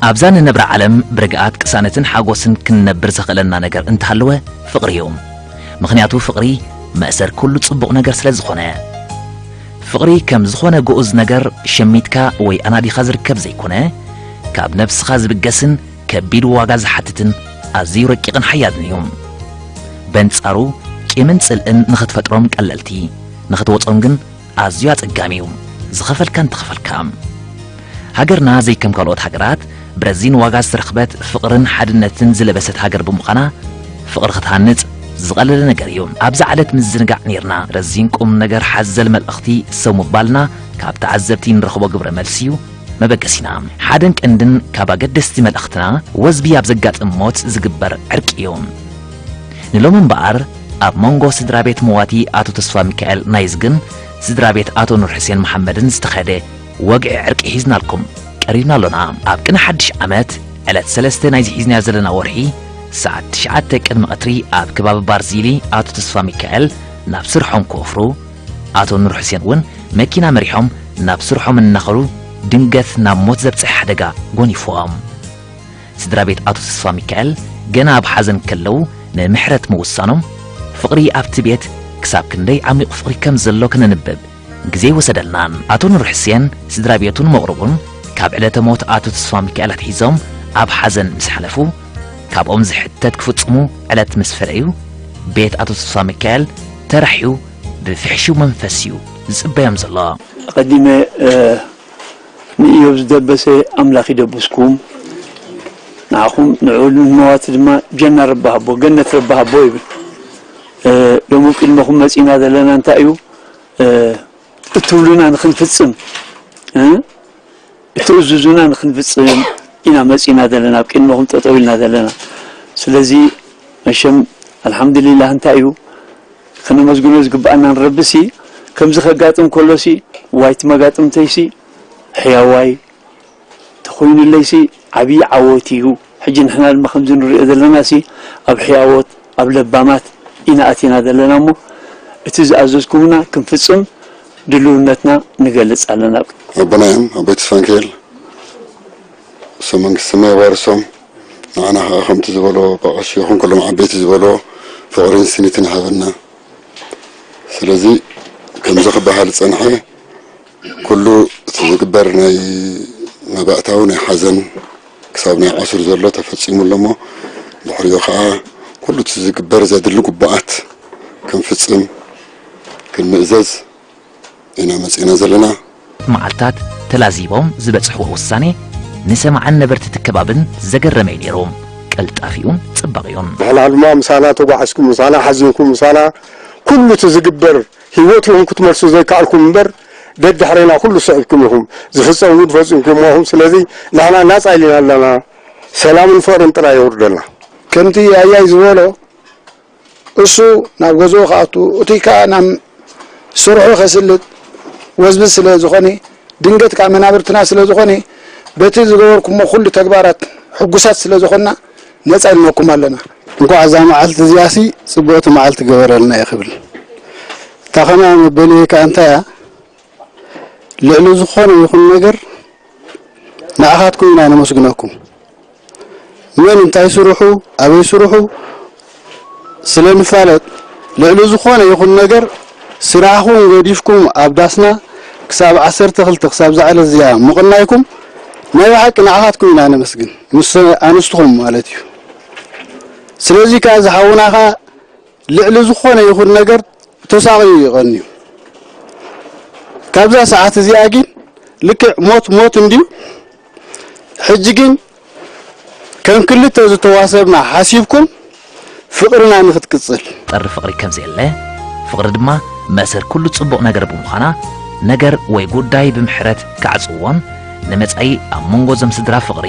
ኣብዛ ንነብራ ዓለም ብርግኣት ቅሳነትን ሓጎስን ክንነብር ዘኽእለና ነገር እንተሃለወ ፍቕሪ እዩ። ምኽንያቱ ፍቕሪ መእሰር ኩሉ ጽቡቕ ነገር ስለ ዝኾነ። ፍቕሪ ከም ዝኾነ ግኡዝ ነገር ሸሚትካ ወይ ኣናዲኻ ዝርከብ ዘይኮነ፣ ካብ ነብስኻ ዝብገስን ከቢድ ዋጋ ዝሓትትን ኣዝዩ ረቂቕን ሓያልን እዩ። በንጻሩ ቂምን ጽልእን ንኽትፈጥሮም ቀለልቲ፣ ንኽትወጾም ግን ኣዝዩ ኣጸጋሚ እዩ፣ ዝኸፈልካ እንተኸፈልካ። ሃገርና ዘይከም ካልኦት ሃገራት ብረዚን ዋጋ ዝተረኽበት ፍቕርን ሓድነትን ዝለበሰት ሃገር ብምዃና፣ ፍቕሪ ክትሃንጽ ዝቐለለ ነገር እዩ። ኣብዛ ዕለት ምዝንጋዕ ኔርና። ረዚን ቁም ነገር ሓዘል መልእኽቲ ሰው ምባልና ካብ ተዓዘብቲ ንረኽቦ ግብረ መልሲ እዩ መበገሲና። ሓደን ቀንድን ካብ ኣገደስቲ መልእኽትና ወዝቢ ኣብ ዘጋጥም ሞት ዝግበር ዕርቂ እዩ። ንሎሚ እምበኣር ኣብ መንጎ ስድራ ቤት መዋቲ ኣቶ ተስፋ ሚካኤል ናይዝግን ስድራ ቤት ኣቶ ኑር ሕሴን መሓመድን ዝተኸደ ወግዒ ዕርቂ ሒዝናልኩም ቀሪብና ኣሎና። ኣብ ቅነ ሓድሽ ዓመት ዕለት ሰለስተ ናይዚ ሒዝናዮ ዘለና ወርሒ ሰዓት ትሽዓተ ቅድሚ ቀትሪ ኣብ ከባቢ ባርዚሊ ኣቶ ተስፋ ሚካኤል ናብ ስርሖም ክወፍሩ፣ ኣቶ ኑር ሕሴን እውን መኪና መሪሖም ናብ ስርሖም እናኸዱ ድንገት ናብ ሞት ዘብጽሕ ሓደጋ ጎኒፍዎም። ስድራ ቤት ኣቶ ተስፋ ሚካኤል ገና ኣብ ሓዘን ከለዉ ንምሕረት ምውሳኖም፣ ፍቕሪ ኣብቲ ቤት ክሳብ ክንደይ ዓሚቕ ፍቕሪ ከም ዘሎ ከነንብብ ግዜ ኣይወሰደልናን። ኣቶ ኑር ሕሴን ስድራ ቤቱን መቕርቡን ካብ ዕለተ ሞት ኣቶ ተስፋ ሚካኤል ኣትሒዞም ኣብ ሓዘን ምስ ሓለፉ፣ ካብኦም ዝሕተት ክፍጽሙ ዕለት ምስ ፈለዩ፣ ቤት ኣቶ ተስፋ ሚካኤል ተራሕዩ ብፍሕሽው መንፈስ እዩ ዝጽበዮም ዘሎ። ኣቐዲመ፣ እ፣ ንኢዮብ ዝደበሰ ኣምላኽ ይደብስኩም፣ ንዓኹም ንዕኡ ንመዋቲ ድማ ጀና ረቢ ሃቦ፣ ገነት ረቢ ሃቦ ይብል። እ፣ ሎሚ ቅድመኹም መጺና ዘለና እንታይ እዩ? እ፣ እትብሉና ንኽንፍጽም፣ እ፣ እትእዝዙና ንኽንፍጽም ኢና መጺና ዘለና፣ ኣብ ቅድመኹም ጠጠው ኢልና ዘለና። ስለዚ መሸም ኣልሓምዱሊላህ እንታይ እዩ? ከነመስግኖ ዝግብኣና ንረቢ ሲ፣ ከምዚ ከጋጥም ከሎ ሲ፣ ዋይ እቲ መጋጥምተይ ሲ፣ ሕያዋይ ተኾይኑለይ ሲ፣ ዓብዪ ዓወት እዩ። ሕጂ ንሕና ድማ ከምዚ ንሪኦ ዘለና ሲ፣ ኣብ ሕያዎት፣ ኣብ ለባማት ኢና ኣቲና ዘለና እሞ፣ እቲ ዝኣዘዝኩምና ክንፍጽም ድልውነትና ንገልጽ ኣለና። ኣቦና እዮም፣ ኣቦይ ተስፋ ሚካኤል። እሶም መንግስቲ ሰማይ የዋርሶም። ንዓና ኸዓ ከምቲ ዝበሎ፣ ብቐሺ ይኹን ኩሎም ዓበይቲ ዝበሎ፣ ፍቕርን ስኒትን ይሃበና። ስለዚ ከምዚ ክበሃል ዝጸንሐ፣ ኩሉ እቲ ዝግበር ናይ መባእታዊ ናይ ሓዘን ክሳብ ናይ ዓሱር ዘሎ ተፈጺሙ ኣሎ እሞ፣ ድሕሪኡ ኸዓ ኩሉ እቲ ዝግበር ዘድሊ ግቡኣት ክንፍጽም፣ ክንምእዘዝ፣ ኢና መጺእና ዘለና። መዓልታት ተላዚቦም ዝበጽሕዎ ውሳኔ ንሰማዕን ነበርቲ እቲ ከባብን ዘገረመ እዩ ነይሩ። ቀልጣፊኡን ጽባቒኡን። ንሕና ድማ ምሳና ተጓዕዝኩም፣ ምሳና ሓዚንኩም፣ ምሳና ኩሉ እቲ ዝግበር ህይወት ኢኹም ክትመልሱ ዘይከኣልኩም እምበር፣ ደድሕሬና ኩሉ ስዒብኩም ኢኹም። ዝፍጸም እውን ፈጺምኩሞ ኢኹም። ስለዚ ንሕና ናጻ ኢልና ኣለና። ሰላምን ፍቕርን ጥራይ የውርደልና። ከምቲ ኣያይ ዝበሎ፣ እሱ ናብ ገዝኡ ክኣቱ፣ እቱይ ከኣ ናብ ስርሑ ከስልጥ ወዝቢ ስለ ዝኾነ፣ ድንገት ከኣ መናብርትና ስለ ዝኾነ፣ በቲ ዝገበርኩሞ ኩሉ ተግባራት ሕጉሳት ስለ ዝኾንና፣ ነጻ ኢልናኩም ኣለና። እንኳዕ እዛ መዓልቲ እዚኣሲ ጽብቕቲ መዓልቲ ገበረልና እየ ክብል። እታ ኸማይ መበልየ ከኣ እንታይ እያ? ልዕሊ ዝኾነ ይኹን ነገር ንኣኻትኩም ኢና ነመስግነኩም። መን እንታይ ስርሑ፣ ኣበይ ስርሑ ስለ ንፋለጥ፣ ልዕሊ ዝኾነ ይኹን ነገር ስራሕኹም ገዲፍኩም ኣብ ዳስና ክሳብ ዓሰርተ ክልተ ክሳብ እዛ ዕለት እዚኣ ምቕናይኩም ናይ ብሓቂ ንኣኻትኩም ኢና ነመስግን፣ ምስ ኣንስትኹም ማለት እዩ። ስለዚ ከኣ ዝሓውና ከኣ ልዕሊ ዝኾነ ይኹን ነገር ተሳቕዩ እዩ ቀንዩ። ካብዛ ሰዓት እዚኣ ግን ልክዕ ሞት ሞት እንድዩ። ሕጂ ግን ከም ክልተ ዝተዋሰብና ሓሲብኩም ፍቕርና ንኽትቅጽል። ጠሪ ፍቕሪ ከም ዘየለ፣ ፍቕሪ ድማ መእሰር ኩሉ ጽቡቕ ነገር ብምዃና፣ ነገር ወይ ጉዳይ ብምሕረት ክዓጽውዎን ንመጻኢ ኣብ መንጎ እዞም ስድራ ፍቕሪ፣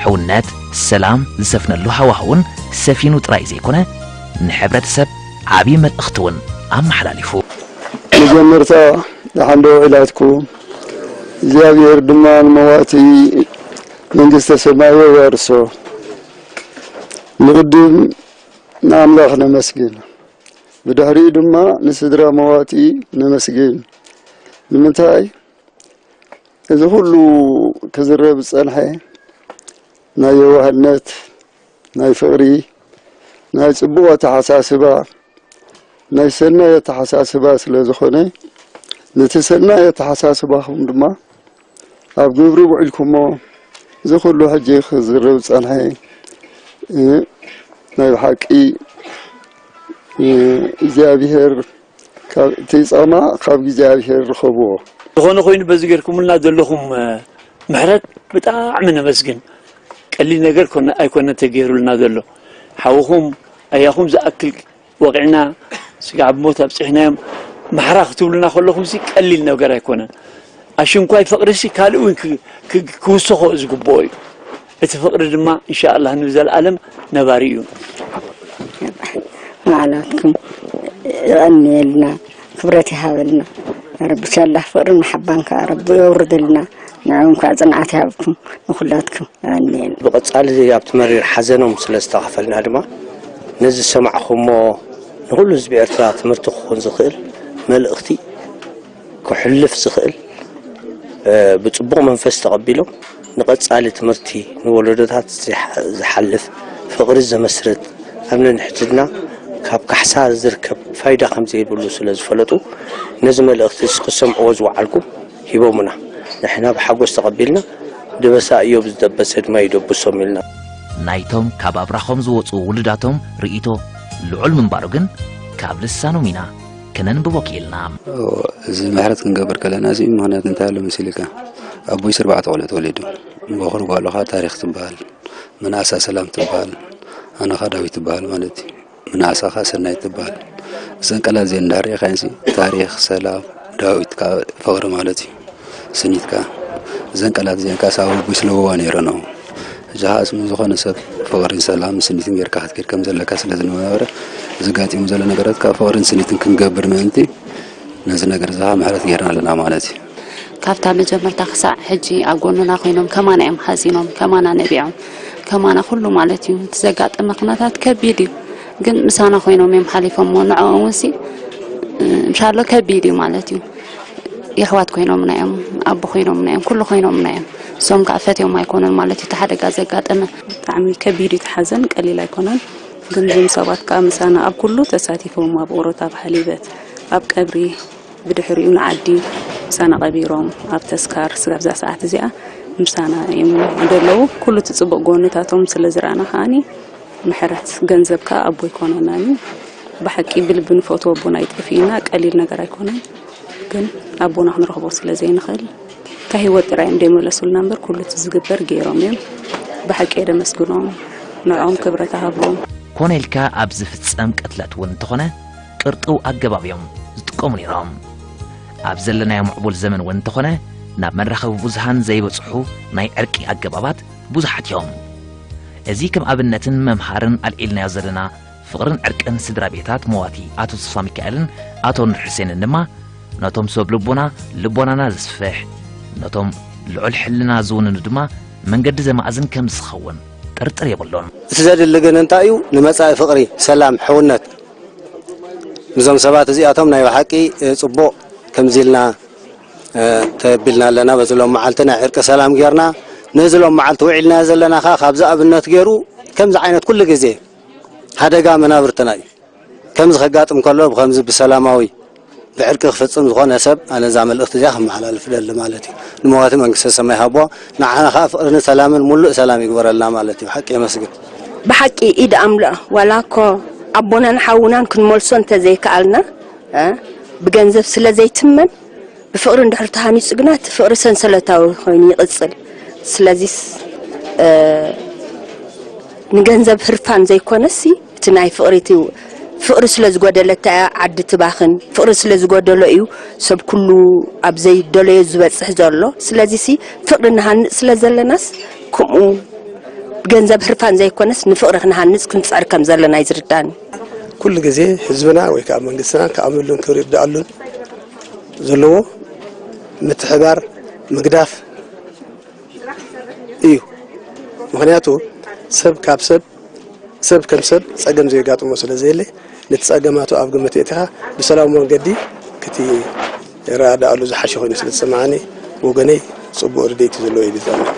ሕውነት፣ ሰላም ዝሰፍነሉ ሃዋህውን ሰፊኑ ጥራይ ዘይኮነ፣ ንሕብረተሰብ ዓብዪ መልእኽቲ እውን ኣመሓላሊፉ። መጀመርታ ደሓን ዶ ኢላትኩም፣ እግዚኣብሔር ድማ ንመዋቲ መንግስተ ሰማይ የዋርሶ። ንቕድም ንኣምላኽ ነመስግን፣ ብድሕሪኡ ድማ ንስድራ መዋቲ ነመስግን። ንምንታይ እዚ ኩሉ ክዝረብ ዝጸንሐ ናይ የዋህነት፣ ናይ ፍቕሪ፣ ናይ ጽቡቕ ኣተሓሳስባ፣ ናይ ሰናይ ኣተሓሳስባ ስለ ዝኾነ፣ ነቲ ሰናይ ኣተሓሳስባኹም ድማ ኣብ ግብሪ ውዒልኩሞ፣ እዚ ኩሉ ሕጂ ክዝረብ ዝጸንሐ፣ እ፣ ናይ ብሓቂ፣ እ፣ እግዚኣብሔር ካብ፣ እቲ ጸማ ካብ እግዚኣብሔር ርኸብዎ። ዝኾነ ኮይኑ በዚ ጌርኩምልና ዘለኹም፣ እ፣ ምሕረት ብጣዕሚ ነመስግን። ቀሊል ነገር ኮነ-፣ ኣይኮነ ተገይሩልና ዘሎ። ሓውኹም ኣያኹም ዝኣክል ወቂዕና፣ ስጋዕ ብሞት ኣብጺሕናዮም፣ ማሕራ ክትብሉና ከለኹምሲ ቀሊል ነገር ኣይኮነን። ኣሽንኳይ ፍቕሪሲ ካልእ እውን ክ-፣ ክ-፣ ክውሰኾ ዝግብኦ እዩ። እቲ ፍቕሪ ድማ እንሻኣላህ ንዘለኣለም ነባሪ እዩ። ንዓናትኩም የቐንየልና፣ ክብረት ይሃበልና። ረቢ ሻላህ ፍቕርን መሓባን ከኣ ረቢ የውርደልና። ንዕኦም ከኣ ጽንዓት ይሃብኩም ንኹላትኩም። የቐንየልና። ብቐጻሊ ኣብቲ መሪር ሓዘኖም ስለ ዝተኻፈልና ድማ፣ ነዚ ዝሰማዕኹሞ ንኹሉ ህዝቢ ኤርትራ ትምህርቲ ክኾን ዝኽእል መልእኽቲ ክሕልፍ ዝኽእል፣ እ፣ ብጽቡቕ መንፈስ ተቐቢሎም፣ ንቐጻሊ ትምህርቲ ንወለዶታት ዝሓ-፣ ዝሓልፍ፣ ፍቕሪ ዘመስርት፣ ኣብ ነንሕድሕድና ካብ ካሕሳ ዝርከብ ፋይዳ ከም ዘይብሉ ስለ ዝፈለጡ፣ ነዚ መልእኽቲ ክሰምዕዎ ዝወዓልኩም ሂቦሙና። ንሕና ብሓጎስ ተቐቢልና፣ ድበሳ እዮብ ዝደበሰ ድማ ይደብሶም ኢልና። ናይቶም ካብ ኣብራኾም ዝወጹ ውሉዳቶም ርእይቶ ልዑል ምንባሩ ግን ካብ ልሳኖም ኢና ከነንብቦ ክኢልና። እዎ፣ እዚ ምሕረት ክንገብር ከለና እዚ ምኽንያት እንታይ ኣሎ መሲልካ? ኣቦይ ሽርባዕተ ቆልዑ ተወሊዱ። በኹሪ ጓሉ ኸዓ ታሪኽ ትበሃል፣ መናእሳ ሰላም ትበሃል፣ ኣነ ኸዓ ዳዊት ትበሃል ማለት እዩ። መናእሳ ኸዓ ሰናይት ትበሃል። እዘን ቃላት እዚአን እንድሕር ርኢኻየንሲ፣ ታሪኽ፣ ሰላም፣ ዳዊት ከኣ ፍቕሪ ማለት እዩ። ስኒት ከኣ፣ እዘን ቃላት እዚአን ከኣ ሳብ ኣቦይ ስለብዋ ነይረን እዎ። ሕጂ ኸኣ ምስ ዝኾነ ሰብ ፍቕርን ሰላምን ስኒትን ጌርካ ክትከይድ ከም ዘለካ ስለ ዝነበረ፣ እዚ ኣጋጢሙ ዘሎ ነገራት ከኣ ፍቕርን ስኒትን ክንገብር ምእንቲ፣ ነዚ ነገር እዚ ኸኣ ምሕረት ጌርና ኣለና ማለት እዩ። ካብታ መጀመርታ ክሳዕ ሕጂ ኣብ ጎንና ኮይኖም ከማና እዮም ሓዚኖም፣ ከማና ነቢዖም፣ ከማና ኩሉ ማለት እዩ። እቲ ዘጋጠመ ኩነታት ከቢድ እዩ፣ ግን ምሳና ኮይኖም እዮም ሓሊፎምዎ። ንዕኦም እውንሲ፣ እ፣ እንሻሎ ከቢድ እዩ ማለት እዩ። የሕዋት ኮይኖምና እዮም፣ ኣቦ ኮይኖምና እዮም፣ ኩሉ ኮይኖምና እዮም። እሶም ከዓ ፈትዮም ኣይኮኑን ማለት እዩ፣ እቲ ሓደጋ ዘጋጠመ። ብጣዕሚ ከቢድ እዩ፣ እቲ ሓዘን ቀሊል ኣይኮነን። ግን እዞም ሰባት ከዓ ምሳና ኣብ ኩሉ ተሳቲፎም፣ ኣብ ኦሮት፣ ኣብ ሓሊበት፣ ኣብ ቀብሪ፣ ብድሕሪኡ ንዓዲ ምሳና ቀቢሮም፣ ኣብ ተስካር ስጋብ እዛ ሰዓት እዚኣ ምሳና እዮም ዘለዉ። ኩሉ እቲ ጽቡቕ ጎንታቶም ስለ ዝረኣና ከዓኒ፣ ምሕረት ገንዘብ ከኣ ኣቦ ኣይኮነናን እዩ። ብሓቂ ብልቢ ንፈትዎ ኣቦና ኣይጠፍእና፣ ቀሊል ነገር ኣይኮነን። ግን ኣቦና ክንረኽቦ ስለ ዘይንኽእል፣ እታ ህይወት ጥራይ እዮም ዘይመለሱልና እምበር፣ ኩሉ እቲ ዝግበር ገይሮም እዮም። ብሓቂ እየ ደመስግኖም፣ ንዕኦም ክብረት እሃቦም። ኮነ ኢልካ ኣብ ዝፍጸም ቅትለት እውን እንተኾነ፣ ቅርጥው ኣገባብ እዮም ዝጥቀሙ ነይሮም። ኣብ ዘለናዮ ምዕቡል ዘመን እውን እንተኾነ፣ ናብ መራኸቢ ብዙሃን ዘይበጽሑ ናይ ዕርቂ ኣገባባት ብዙሓት እዮም። እዚ ከም ኣብነትን መምሃርን ኣልዒልናዮ ዘለና ፍቕርን ዕርቅን ስድራ ቤታት መዋቲ ኣቶ ተስፋ ሚካኤልን ኣቶ ኑር ሕሴንን ድማ፣ ነቶም ሰብ ልቦና፣ ልቦናና ዘስፍሕ፣ ነቶም ልዑል ሕልና ዝውንኑ ድማ መንገዲ ዘማእዝን ከም ዝኸውን ጥርጥር የብሉን። እቲ ዘድሊ ግን እንታይ እዩ? ንመጻኢ ፍቕሪ፣ ሰላም፣ ሕውነት፣ ነዞም ሰባት እዚኣቶም ናይ ብሓቂ፣ እ፣ ጽቡቕ ከምዚ ኢልና፣ እ፣ ተቢልና ኣለና። በዚ ሎም መዓልቲ ናይ ዕርቂ ሰላም ጌርና፣ ነዚ ሎም መዓልቲ ውዒልና ዘለና ኸኣ ካብዚ ኣብነት ገይሩ ከምዚ ዓይነት ኩሉ ግዜ ሓደጋ መናብርትና እዩ። ከምዚ ከጋጥም ከሎ ብኸምዚ ብሰላማዊ ብዕርቂ ክፍጽም ዝኾነ ሰብ ኣነ እዛ መልእኽቲ እዚኣ ከመሓላልፍ ደሊ ማለት እዩ። ንመዋቲ መንግስተ ሰማይ ሃቦ፣ ንዓና ኸኣ ፍቕርን ሰላምን ሙሉእ ሰላም ይግበረልና ማለት እዩ። ሓቂ የመስግን። ብሓቂ ኢድ ኣምላኽ ዋላ እኮ ኣቦናን ሓውናን ክንመልሶ እንተዘይከኣልና፣ እ፣ ብገንዘብ ስለ ዘይትመን፣ ብፍቕሪ እንድሕር ተሃኒጹ ግና እቲ ፍቕሪ ሰንሰለታዊ ኮይኑ ይቕጽል። ስለዚስ፣ እ፣ ንገንዘብ ህርፋን ዘይኮነሲ፣ እቲ ናይ ፍቕሪ እቲ ፍቕሪ ስለ ዝጎደለ እታ ዓዲ ትባኽን፣ ፍቕሪ ስለ ዝጎደሎ እዩ ሰብ ኩሉ ኣብ ዘይደለዮ ዝበጽሕ ዘሎ። ስለዚሲ ፍቕሪ ንሃንጽ ስለ ዘለናስ ከምኡ ብገንዘብ ህርፋን ዘይኮነስ ንፍቕሪ ክንሃንጽ ክንጽዕር ከም ዘለና እዩ ዝርዳኒ። ኩሉ ግዜ ህዝብና ወይ ከዓ መንግስትና ክኣምነሉን ክርድኣሉን ዘለዎ ምትሕባር፣ ምግዳፍ እዩ። ምኽንያቱ ሰብ ካብ ሰብ፣ ሰብ ከም ሰብ ጸገም ዘየጋጥሞ ስለ ዘየለ፣ ነቲ ጸገማቱ ኣብ ግምት የእቲኻ ብሰላማዊ መንገዲ ክትረዳዳኣሉ ዝሓሸ ኮይኑ ስለ ዝስምዓኒ፣ ወገነይ ጽቡቕ ርድኢት እዩ ዘለዎ ኢሉ ዝኣምን።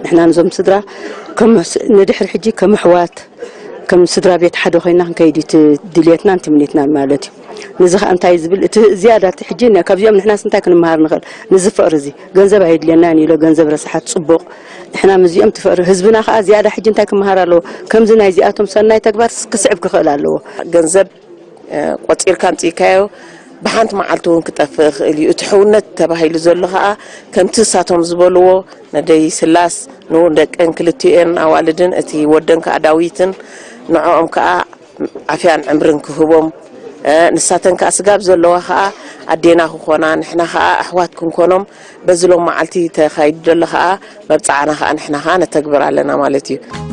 ንሕና ነዞም ስድራ ከም ንድሕሪ ሕጂ ከም ኣሕዋት ከም ስድራ ቤት ሓደ ኮይና ክንከይድ እዩ እቲ ድልየትናን ትምኒትናን ማለት እዩ። ነዚ ከዓ እንታይ ዝብል እቲ ዝያዳ እቲ ሕጂ ነ- ካብዚኦም ንሕናስ እንታይ ክንመሃር ንኽእል? ነዚ ፍቕሪ እዚ ገንዘብ ኣይድልየናን ኢሎ ገንዘብ ረሳሓት ጽቡቕ ንሕና ምስዚኦም ትፍቕሪ ህዝብና ከዓ ዝያዳ ሕጂ እንታይ ክመሃር ኣለዎ? ከምዚ ናይ እዚኣቶም ሰናይ ተግባር ክስዕብ ክኽእል ኣለዎ። ገንዘብ ቆፂርካ ኣምፅእካዮ ብሓንቲ መዓልቲ እውን ክጠፍእ ይኽእል እዩ። እቲ ሕውነት ተባሂሉ ዘሎ ከዓ ከምቲ እሳቶም ዝበልዎ ነደይ ስላስ ንደቀን ክልቲኤን ኣዋልድን እቲ ወደን ከዓ ዳዊትን ንዕኦም ከዓ ዓፍያን ዕምርን ክህቦም ንሳተን ከዓ ስጋብ ዘለዋ ከዓ ኣዴና ክኾና ንሕና ከዓ ኣሕዋት ክንኮኖም በዚ ሎም መዓልቲ ተኻይዱ ዘሎ ከዓ መብፃዕና ከዓ ንሕና ከዓ ነተግብር ኣለና ማለት እዩ።